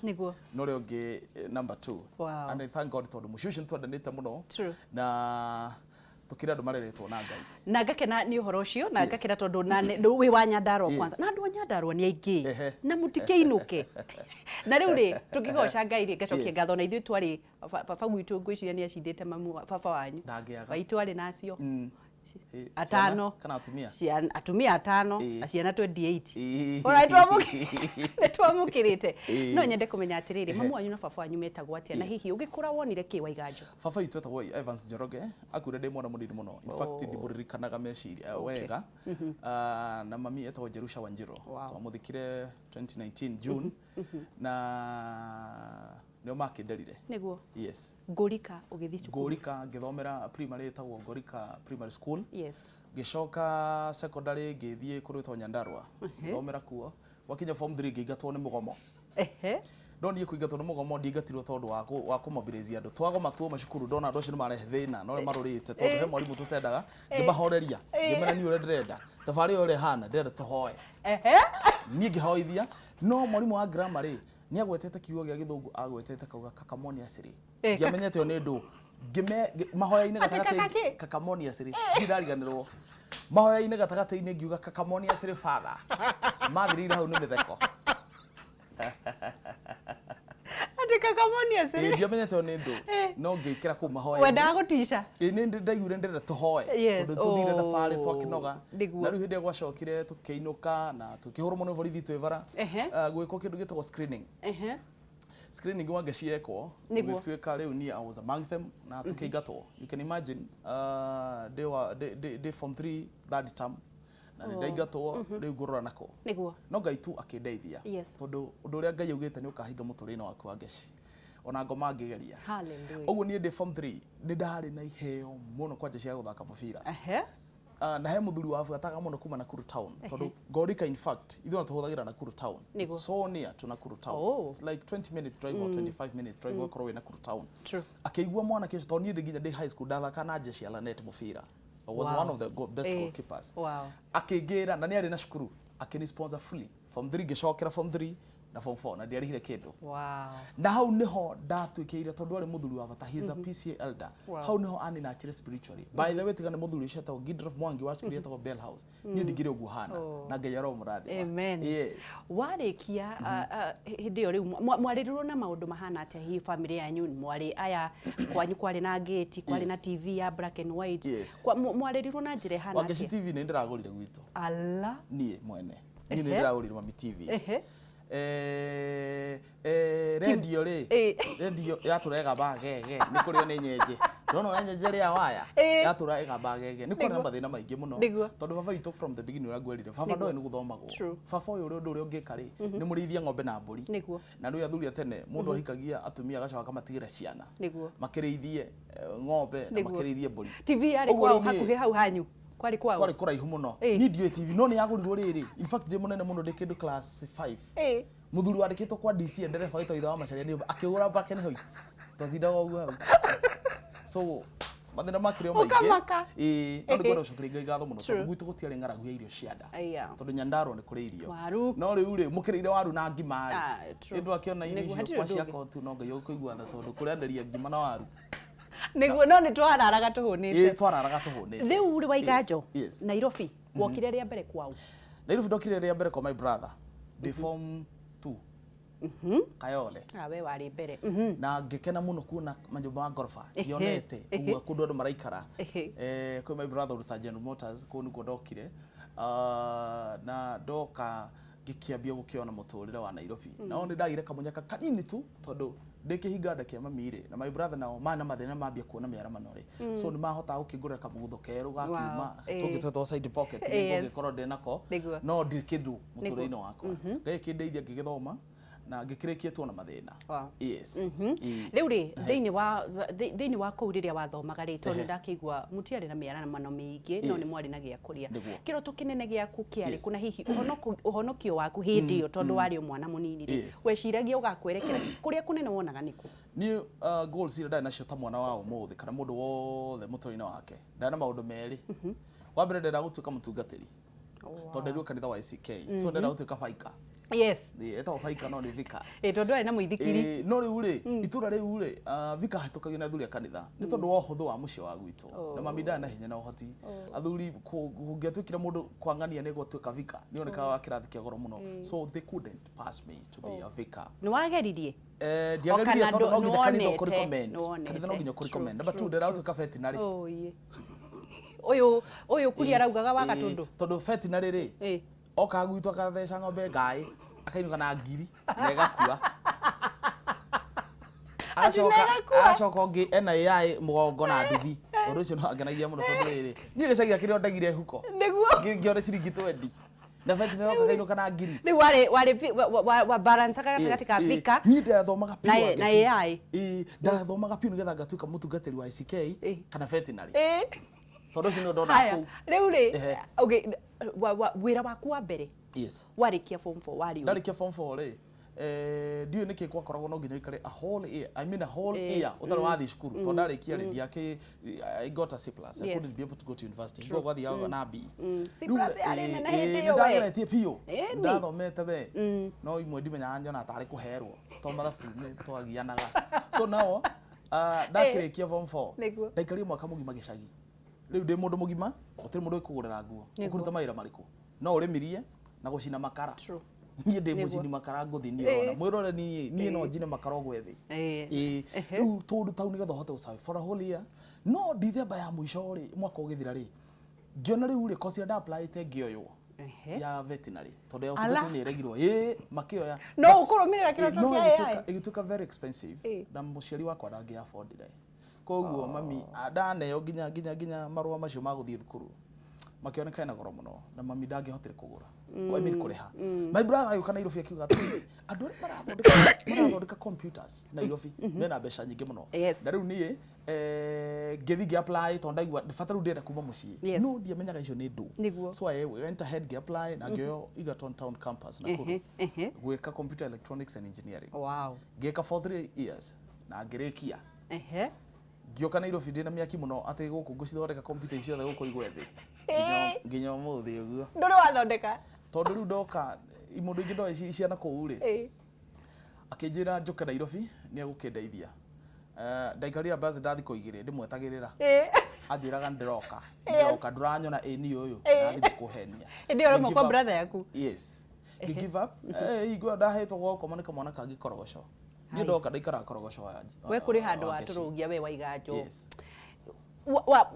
Na ũrĩa ũngĩ number 2. And I thank God tondũ mũciĩ ũcio nĩ twendanĩte mũno. Na tũkĩrĩ andũ mareretwo na Ngai. Na ngakena nĩ ũhoro ũcio, na ngakena tondũ na wĩ wa Nyandarua kwanza. Na andũ a Nyandarua nĩ aingĩ. Na mũtikĩinũke. Na rĩu rĩ, tũkĩgoca Ngai rĩ, ngacokia ngatho na ithuĩ twarĩ, baba gwitũ ngwĩciria nĩ acindĩte mamu wa, baba wanyu. Ndangĩaga. Maitũ arĩ na acio. Atano. Ciana kana atumia? Ciana, atumia atano na ciana 28. Ona nĩ twamũkĩrĩte. No nyende kũmenya atĩrĩrĩ, mamu wanyu na baba wanyu metagwo atĩa na hihi ũgĩkũra wonire kĩ Waiganjo? Baba witũ etagwo Evans Njoroge, akuire ndĩ mwana mũnini mũno. In fact ndimũririkanaga meciria wega. Na mami etagwo Jerusha Wanjiru. Twamũthikire 2019 June. Na nĩo makĩnderire. Nĩguo. Yes. Ngũrika ũgĩthiĩ cukuru? Ngũrika ngĩthomera primary ĩtagwo Ngorika Primary School. Ngĩcoka secondary ngĩthiĩ kũndũ gwĩtagwo Nyandarua. Ngĩthomera kuo. Gwakinya form 3 ngĩingatwo nĩ mũgomo. No niĩ kũingatwo nĩ mũgomo ndiingatirwo tondũ wa wa kũmobilize andũ. Twagoma tuoma cukuru ndona andũ acio nĩ marehe thĩna na ũrĩa marũrĩte tondũ he mwarimũ tũtendaga, ngĩmahoreria. Ngĩmera niĩ ũrĩa ndĩrenda, thabarĩ ĩyo ũrĩa ĩhana ndĩrenda tũhoe. Niĩ ngĩhoithia, no mwarimũ wa grammar rĩ, nĩ agwetete kiugo gĩa gĩthũngũ agwetete kauga cacophony rĩ. Ndiamenyete ĩyo nĩ ndũ. Ngĩme mahoya-inĩ Atĩ gatagatĩ kaka kĩ? cacophony rĩ, ndirĩ ndariganĩrwo. Mahoya-inĩ gatagatĩ-inĩ ngiuga cacophony rĩ father. Mathirĩire hau nĩ mĩtheko. Atĩ cacophony rĩ. Ndiamenyete ĩyo nĩ ndũ. No ngĩikĩra kũu mahoya-inĩ. Wendaga gũtica? Ĩĩ nĩ ndaiguire ndĩrenda tũhoe. Tondũ tũthire thabarĩ twakĩnoga. Na rĩu hĩndĩ ĩrĩa gwacokire tũkĩinũka na tũkĩhũrwo mũno nĩ borithi twĩ bara. Gwĩkwo kĩndũ gĩtagwo screening. Screening Wangeci yekwo gũgĩtuĩka rĩu niĩ I was among them na tũkĩingatwo. You can imagine ndĩ wa ndĩ form 3 third term na nĩ ndaingatwo rĩu ngũrora nako. No Ngai tu akĩndeithia. Tondũ ũndũ ũrĩa Ngai augĩte nĩ ũkahinga mũtũrĩre-inĩ waku Wangeci. Ona ngoma ngĩgeria. Ũguo niĩ ndĩ form 3 nĩ ndarĩ na iheo mũno kwanja cia gũthaka mũbira. Na he mũthuri wabuataga mũno kuma Nakuru town tondũ Ngorika in fact ithuĩ ona tũhũthagĩra Nakuru town. It's so near to Nakuru town. It's like 20 minutes drive or 25 minutes drive ũgakorwo wĩ Nakuru town. Akĩigua mwanake ũcio tondũ niĩ ndĩ nginya ndĩ high school ndathakaga na jeshi ya Lanet mũbira. I was one of the best goalkeepers. Akĩngĩra na nĩ arĩ na cukuru akĩni sponsor fully form 3 ngĩcokera form 3 na form 4 na ndiarĩhire kĩndũ. Na hau nĩho ndatuĩkĩire tondũ arĩ mũthuri wa bata, he is a PCA elder. Hau nĩho aninachire spiritually. By the way tiga nĩ mũthuri ũcio etagwo Gidraf Mwangi wa cukuru etagwo Bell House, niĩ ndingĩrĩ ũguo hana. Na Ngai aromũrathima. Amen. Yes. Warĩkia hĩndĩ ĩyo rĩu mwarĩrirwo na maũndũ mahana atĩa hihi family yanyu mwarĩ aya kwanyu kwarĩ na ngĩti kwarĩ na TV ya black and white? Mwarĩrirwo na njĩra ĩhana Wangeci atĩa? TV nĩ ndĩragũrire gwitũ. Ala. Niĩ mwene. Niĩ nĩ ndĩragũrire mami TV. Radio rĩ, radio yatũra ĩgamba gege nĩ kũrĩo nĩ nyenje. Ndona ũrĩa nyenje ĩrĩa waya yatũra ĩgamba gege. Nĩ kwarĩ na mathĩna maingĩ mũno tondũ baba witũ from the beginning ũrĩa ngwĩrire, baba ndoĩ nĩ gũthomagwo. Baba ũyũ ũrĩa ũndũ ũrĩa ũngĩka rĩ, nĩ mũrĩithia ng'ombe na mbũri. Na nĩ ũĩ athuri a tene mũndũ ahikagia atumia agacoka akamatigĩra ciana. Makĩrĩithie ng'ombe na makĩrĩithie mbũri. TV yarĩ kwao hakuhĩ hau hanyu? Kwarĩ kwao? Kwarĩ kũraihu mũno. Niĩ ndiũĩ TV no nĩ yagũrirwo rĩrĩ. In fact ndĩ mũnene mũno ndĩ kĩndũ class 5. Mũthuri wandĩkĩtwo kwa DC ndereba wĩtagwo ithe wa Macharia nĩ akĩgũra black and white. Twatindaga ũguo hau. So mathĩna makĩrĩ o maingĩ. Ũkamaka. Ĩĩ, no nĩ ngwenda gũcokeria Ngai ngatho mũno tondũ gwitũ gũtiarĩ ng'aragu ya irio cia nda. Tondũ Nyandarua nĩ kũrĩ irio. Waru. No rĩu rĩ, mũkĩrĩire waru na ngima rĩ. Ĩ ndwakĩona irio icio kwa cia kotu no Ngai ũkũigua tha tondũ kũrĩanĩria ngima na waru. Nĩguo, no nĩ twararaga tũhũnĩte. Ĩĩ, twararaga tũhũnĩte. Rĩu rĩ Waiganjo, Nairobi wokire rĩa mbere kwaũ? Nairobi ndokire rĩa mbere kwa my brother ndĩ form 2 Kayole. Ah, we warĩ mbere. Na ngĩkena mũno kuona manyũmba ma ngoroba ndionete ũguo kũndũ andũ maraikara. Kwĩ my brother ũruta General Motors, kũu nĩkuo ndokire. Na ndoka ngĩkĩambia gũkĩona mũtũrĩre wa Nairobi. No nĩ ndagire kamũnyaka kanini tu tondũ ndĩ kĩhinga nda kĩa mami rĩ, na my brother nao marĩ na mathĩna mambia kuona mĩaramano rĩ. So nĩ mahotaga gũkĩngũrĩra kamũgutho kerũ gakiuma tũngĩ twetagwo side pocket nĩ ngũgĩkorwo ndĩ nako no ndirĩ kĩndũ mũtũrĩre-inĩ wakwa. Ngai akĩndeithia ngĩgĩthoma na ngĩkĩrĩkia tu ona mathĩna. Yes. Rĩu rĩ, thĩinĩ wa thĩinĩ wa kũu rĩrĩa wathomaga rĩ, tondũ nĩndakĩigua mũtiarĩ na mĩaramano mĩingĩ no nĩ mwarĩ na gĩa kũrĩa. Kĩroto kĩnene gĩaku kĩarĩ kũ na hihi ũhonokio waku hĩndĩ ĩyo tondũ warĩ o mwana mũnini rĩ, weciragia ũgakwerekera kũrĩa kũnene wonaga nĩ kũ? Niĩ goals iria ndarĩ nacio ta mwana wa ũmũthĩ kana mũndũ wothe mũtũrĩre-inĩ wake, ndarĩ na maũndũ merĩ. Wa mbere ndendaga gũtuĩka mũtungatĩri tondũ nderirwo kanitha wa ACK, so ndendaga gũtuĩka baika. Ĩtagwo baika no nĩ vicar. Ĩ tondũ arĩ na mũithikiri. No rĩu rĩ, itũra rĩu rĩ, vicar ahĩtũkagio nĩ athuri a kanitha nĩ tondũ wa ũhũthũ wa mũciĩ wa gwitũ, na mami ndarĩ na hinya na ũhoti. Athuri kũngĩatuĩkire mũndũ kwang'ania nĩ gũtuĩka vicar, nĩ onekaga wa kĩrathi kĩa goro mũno, so they couldn't pass me to be a vicar. Nĩ wageririe? Ndiageririe tondũ no nginya kanitha ũkũ-recommend. Kanitha no nginya ũkũ-recommend. Number 2, ndĩratuĩka veterinary. Ũyũ ũyũ kuria araugaga wa Gatũndũ. Tondũ veterinary rĩ, okaga gwitũ akatheca ng'ombe ngaĩ, akainũka na ngiri na ĩgakua. Agacoka ũngĩ ena AI mũgongo na nduthi. Ũndũ ũcio no angenagia mũno tondũ rĩrĩ, niĩ gĩcagi kĩrĩa ndagire huko. Nĩguo. Ngĩone ciringi 20. Na veterinary oka kainũka na ngiri. Rĩu warĩ wa balance gatagatĩ ka vicar. Niĩ ndathomaga piũ na AI. Ndathomaga piũ nĩgetha ngatuĩka mũtungatĩri wa ICK kana veterinary. Tondũ ũcio nĩ ndona kũu. Rĩu rĩ, okay, wĩra waku wa mbere. Yes. Warĩkia form 4 warĩ. Ndarĩkia form 4 rĩ, ndiũĩ nĩkĩ gwakoragwo no nginya ũikare a whole year, I mean a whole year ũtarĩ wathiĩ cukuru, tondũ ndarĩkia rĩ, ndiakĩ, I got a C plus. I couldn't be able to go to university. Ngo gwathiaga na B. C plus yarĩ nene hĩndĩ ĩyo we. Ndageretie biũ. Ndathomete we. No imwe ndimenyaga nyona tarĩ kũherwo, tondũ mathabu nĩ twagianaga. So now, ndakĩrĩkia form 4, ndaikarire mwaka mũgima gĩcagi. Rĩu ndĩ mũndũ mũgima, gũtirĩ mũndũ ũkũgũrĩra nguo. Ũkũruta mawĩra marĩkũ? No ũrĩmirie na gũcina makara. Niĩ ndĩ mũcini makara ngũthi niĩ ona mwĩrore niĩ no njine makara ũgwe thĩ. Rĩu tũndũ tau nĩgetha ũhote gũsurvive for a whole year. No December ya mũico rĩ, mwaka ũgĩthira rĩ, ngĩona rĩu rĩ, course ĩrĩa nda-applyĩte ngĩoywo ya veterinary, tondũ ya ũtungatĩri nĩ ĩregirwo. Makĩoya. No ũkũrũmĩrĩra kĩroto kĩa AI. Ĩgĩtuĩka very expensive na mũciari wakwa ndangĩ affordire. Koguo mami ndaneo nginya marũa macio ma gũthiĩ thukuru makĩoneka ena goro mũno na mami ndangĩhotire kũgũra. I mean kũrĩha. My brother agĩũka Nairobi akiuga atĩrĩrĩ, andũ arĩa marathondeka computers Nairobi mena mbeca nyingĩ mũno. Na rĩu niĩ ngĩthiĩ ngĩ apply tondũ ndaigua bata rĩu ndĩrenda kuma mũciĩ. No ndiamenyaga icio nĩ ndũ. So I went ahead ngĩ apply na ngĩoywo Egerton Town Campus Nakuru gwĩka computer electronics and engineering. Wow. Ngĩka for 3 years na ngĩrĩkia. Ngĩũka Nairobi ndĩna mĩaki mũno atĩ gũkũ ngũcithondeka computer ici ciothe gũkũ igwe thĩ. Nginya ũmũthĩ ũguo. Ndũrĩ wathondeka? Tondũ rĩu ndoka mũndũ ingĩ ndoĩ ciana kũu rĩ, akĩnjĩra njũke Nairobi nĩ egũkĩndeithia. Ndaikarire ambassador thikũ igĩrĩ ndĩmwetagĩrĩra. Anjĩraga ndĩroka. Ndĩroka ndũranyona ĩ niĩ ũyũ na thiĩ kũhenia. Hĩndĩ ĩyo ũrauma kwa brother yaku? Yes. Ngĩ give up. Hingo ĩyo ndahetwo gwakoma nĩ kamwana kangĩ Korogoco. Niĩ ndoka ndaikaraga Korogoco wa. We kũrĩ handũ watũrũgia we waiga njo.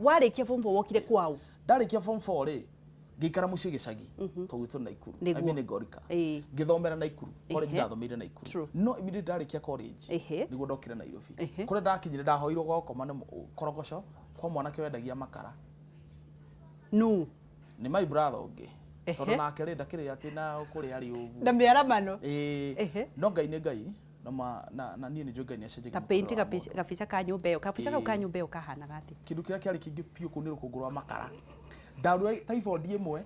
Warĩkia form 4 wokire kwao? Ndarĩkia form 4 rĩ, ngĩikara mũciĩ gĩcagi tondũ gwitũ Naikuru. I mean Ngorika. Ngĩthomera Naikuru. College ndathomeire Naikuru. No immediately ndarĩkia college nĩguo ndokire Nairobi. Kũrĩa ndakinyire ndahoirwo gwakoma nĩ Korogoco kwa mwanake wendagia makara. No. Nĩ my brother ũngĩ. Tondũ nake rĩ ndakĩrĩ atĩ na kũrĩa arĩ ũguo. Na mĩaramano. No Ngai nĩ Ngai. Na niĩ nĩ njũĩ Ngai nĩ acenjagia Ta paint gabica ka nyũmba ĩyo, gabica kau ka nyũmba ĩyo kahanaga atĩa? Kĩndũ kĩrĩa kĩarĩ kĩingĩ biũ kũu nĩ rũkũngũ rwa makara. Ndarua typhoid ĩmwe.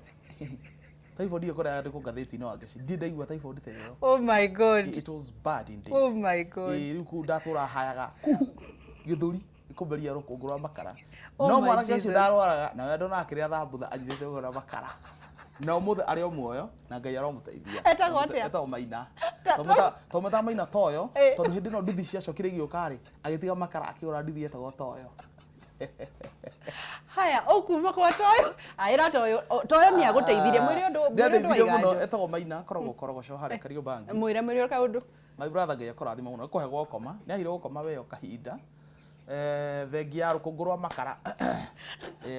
Typhoid ĩyo kũrĩa yandĩkwo ngathĩti-inĩ wa Ngeci. Ndirĩ ndaigua typhoid ta ĩyo. Oh my God. It was bad indeed. Oh my God. Rĩu kũu ndatũra hayaga kũu gĩthũri gĩkũmeria rũkũngũ rwa makara. No mwanake ũcio ndarwaraga na we ndona akĩrĩa thambutha anyitĩte rũkũngũ rwa makara. Na ũmũthĩ arĩ o muoyo na Ngai aromũteithia. Etagwo atĩa? Etagwo Maina. Twamwĩtaga Maina Toyo tondũ hĩndĩ ĩno nduthi ciacokire igĩũka rĩ, agĩtiga makara akĩgũra nduthi yetagwo Toyo. Haya, ũkuma kwa Toyo. Aĩra Toyo, Toyo nĩ agũteithirie mwĩre ũndũ. Nĩandeithirie mũno, etagwo Maina, akoragwo Korogoco harĩa Kariobangi. Mwĩre kaũndũ. My brother Ngai akũrathima mũno, akũhe gwakoma. Nĩ aheirwo gũkoma we o kahinda. Thengia ya rũkũngũ rwa makara.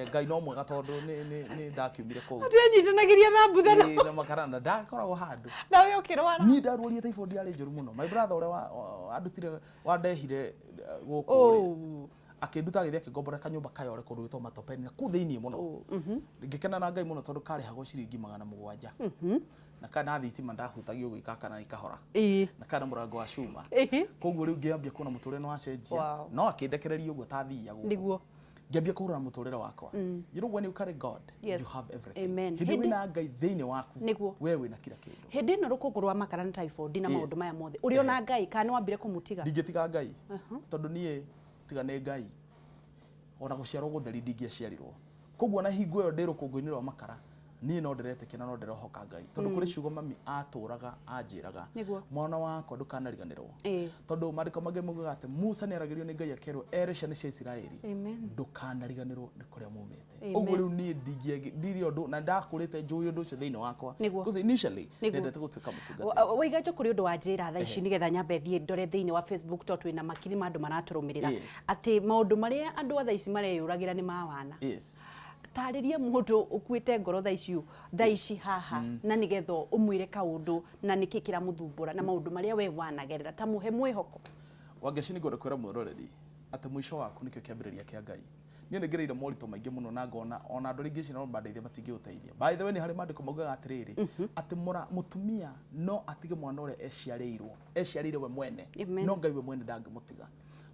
Ngai no mwega tondũ nĩ ndakiumire kũu. Ndĩanyitanagĩria thambutha na makara na ndakoragwo handũ. Na we ũkĩrwara. Niĩ ndarwarire typhoid yarĩ njũru mũno. My brother ũrĩa wandutire wandehire gũkũ rĩ, akĩnduta agĩthiĩ akĩngombora kanyũmba kayore kũndũ gwĩtagwo Matopeni na kũu thĩiniĩ mũno. Ngĩkena na Ngai mũno tondũ karĩhagwo ciringi 700. Na kana thitima ndahutagia ũguo ikakana ikahora. Na kana mũrango wa cuma. Koguo rĩu ngĩambia kuona mũtũrĩre nĩ wacenjia. No akĩndekereria ũguo ta thiia gũkũ. Nĩguo. Ngĩambia kũhũrana mũtũrĩre wakwa. You know when you carry God, you have everything. Amen. Hĩndĩ wĩna Ngai thĩinĩ waku, we wĩna kila kĩndũ. Hĩndĩ ĩno rũkũngũ rwa makara na typhoid na maũndũ maya mothe, ũrĩ ona Ngai kana nĩ wambire kũmũtiga? Ndingĩtiga Ngai. Tondũ niĩ tiga nĩ Ngai. Ona gũciarwo gũtheri ndingĩaciarirwo. Koguo ona hingo ĩyo ndĩ rũkũngũ-inĩ rwa makara, Niĩ no ndĩretĩkia na no ndĩrehoka Ngai, tondũ kũrĩ ciugo mami atũraga anjĩraga, Nĩguo. "Mwana wakwa, ndũkanariganĩrwo," Ĩĩ. tondũ maandĩko mangĩ maugaga atĩ Musa nĩ aragĩrio nĩ Ngai akerwo ere ciana cia Isiraeli, Amen. "Ndũkanariganĩrwo nĩ kũrĩa mumĩte." Amen. Ũguo rĩu niĩ ndirĩ ũndũ na ndakũrĩte njũĩ ũndũ ũcio thĩinĩ wakwa, Nĩguo. because initially Nĩguo. ndendete gũtuĩka mũtungatĩri. Waiganjo, kũrĩ ũndũ wa njĩra thaa ici nĩgetha nyambe thiĩ ndore thĩinĩ wa Facebook, tondũ twĩna makiri ma andũ maratũrũmĩrĩra, atĩ maũndũ marĩa andũ a thaa ici mareyũragĩra nĩ ma wana. Tarĩria mũndũ ũkuĩte ngoro thaa ici haha, na nĩgetha ũmwĩre kaũndũ na nĩkĩ kĩramũthumbũra na maũndũ marĩa we wanagerera, ta mũhe mwĩhoko. Wangeci, nĩ ngwenda kwĩra mwĩroreri atĩ mũico waku nĩkĩo kĩambĩrĩria kĩa Ngai. Niĩ nĩ ngereire moritũ maingĩ mũno na ngona ona andũ arĩa ingĩciria no mandeithie matingĩgũteithia. By the way, nĩ harĩ maandĩko maugaga atĩrĩrĩ, atĩ mũtumia no atige mwana ũrĩa eciarĩirwo, eciarĩire we mwene, Amen. no Ngai we mwene ndangĩmũtiga.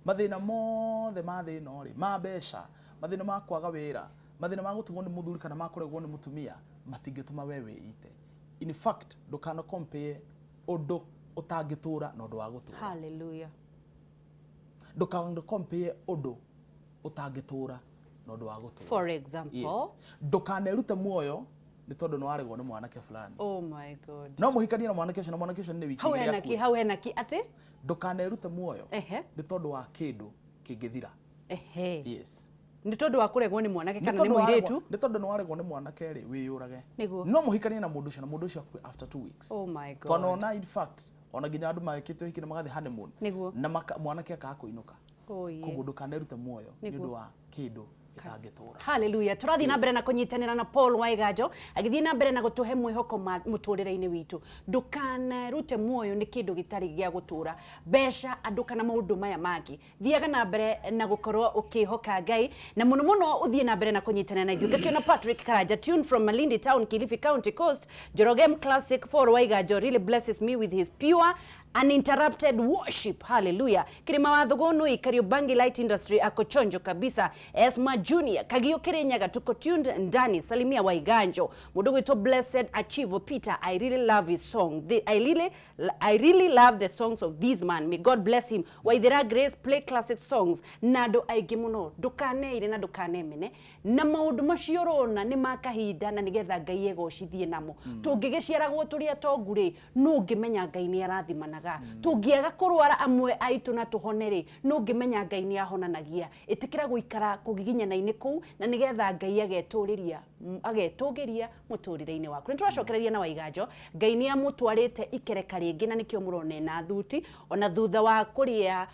Mathĩna mothe ma thĩ ĩno rĩ, ma mbeca, mathĩna ma kwaga wĩra, mathĩna ma gũtigwo nĩ mũthuri kana ma kũregwo nĩ mũtumia, matingĩtũma we wĩite. In fact, ndũkana compare ũndũ ũtangĩtũra na ũndũ wa gũtũra. Hallelujah. Ndũkana compare ũndũ ũtangĩtũra na ũndũ wa gũtũra. For example? Yes. Ndũkanerute muoyo nĩ tondũ nĩ waregwo nĩ mwanake fulani. Oh my God. No mũhikanie na mwanake ũcio, na mwanake ũcio nĩ wiki Hau igĩrĩ hena ki akue. Hau hena ki atĩ? Ndũkanerute muoyo nĩ tondũ wa kĩndũ kĩngĩthira. Yes. Nĩ tondũ wa kũregwo nĩ mwanake Nĩ kana nĩ tondũ waregwo- mũirĩtu. Nĩ tondũ nĩ waregwo nĩ mwanake rĩ, wĩyũrage. Nĩguo. No mũhikanie na mũndũ ũcio, na mũndũ ũcio akue after 2 weeks. Oh my God. Twanona, in fact, ona nginya andũ mekĩte ũhiki na magathiĩ honeymoon na mwanake akaga kũinũka. Oh, yeah. Koguo ndũkanerute muoyo nĩ Nĩguo. ũndũ wa kĩndũ gĩtangĩtũra. Haleluya. Tũrathiĩ na mbere na kũnyitanĩra na Paul Waiganjo agĩthiĩ na mbere na gũtũhe mwĩhoko mũtũrĩre-inĩ witũ. Ndũkanerute muoyo nĩ kĩndũ gĩtarĩ gĩa gũtũra, mbeca, andũ kana maũndũ maya mangĩ. Thiaga na mbere na gũkorwo ũkĩhoka Ngai, na mũno mũno ũthiĩ na mbere na kũnyitanĩra na ithuĩ. Ngakĩona Patrick Karanja tune from Malindi Town, Kilifi County, Coast. Njoroge M Classic, Paul Waiganjo really blesses me with his pure uninterrupted worship. Hallelujah. Kirima wa Thugunui, Kariobangi Light Industry, ako chonjo kabisa. Esma Junior, Kagio Kirinyaga, tuko tuned ndani. Salimia Waiganjo. Mundu gwitwo Blessed Achivo Peter, I really love his song. I really love the songs of this man. May God bless him. Waithera Grace, play classic songs. Na andũ aingĩ mũno, ndũkaneire na ndũkanemene na maũndũ macio ũrona nĩ ma kahinda, na nĩgetha Ngai egocithie namo. Tũngĩgĩciaragwo tũrĩ atongu rĩ, no ũngĩmenya Ngai nĩ arathimanaga? Tũngĩaga kũrwara amwe aitũ na tũhone rĩ, no ũngĩmenya Ngai nĩ ahonanagia? Ĩtĩkĩra gũikara kũgiginyana-inĩ kũu, na nĩgetha Ngai agetũrĩria, agetũgĩria mũtũrĩre-inĩ waku. Nĩ tũracokereria na Waiganjo. Ngai nĩ amũtwarĩte ikereka rĩngĩ, na nĩkĩo mũrona ena thuti ona thutha wa kũrĩa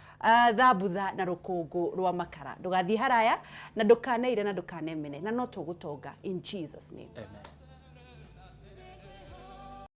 thambutha na rũkũngũ rwa makara. Ndũgathiĩ haraya na ndũkaneire na ndũkanemene, na no tũgũtonga in Jesus name. Amen.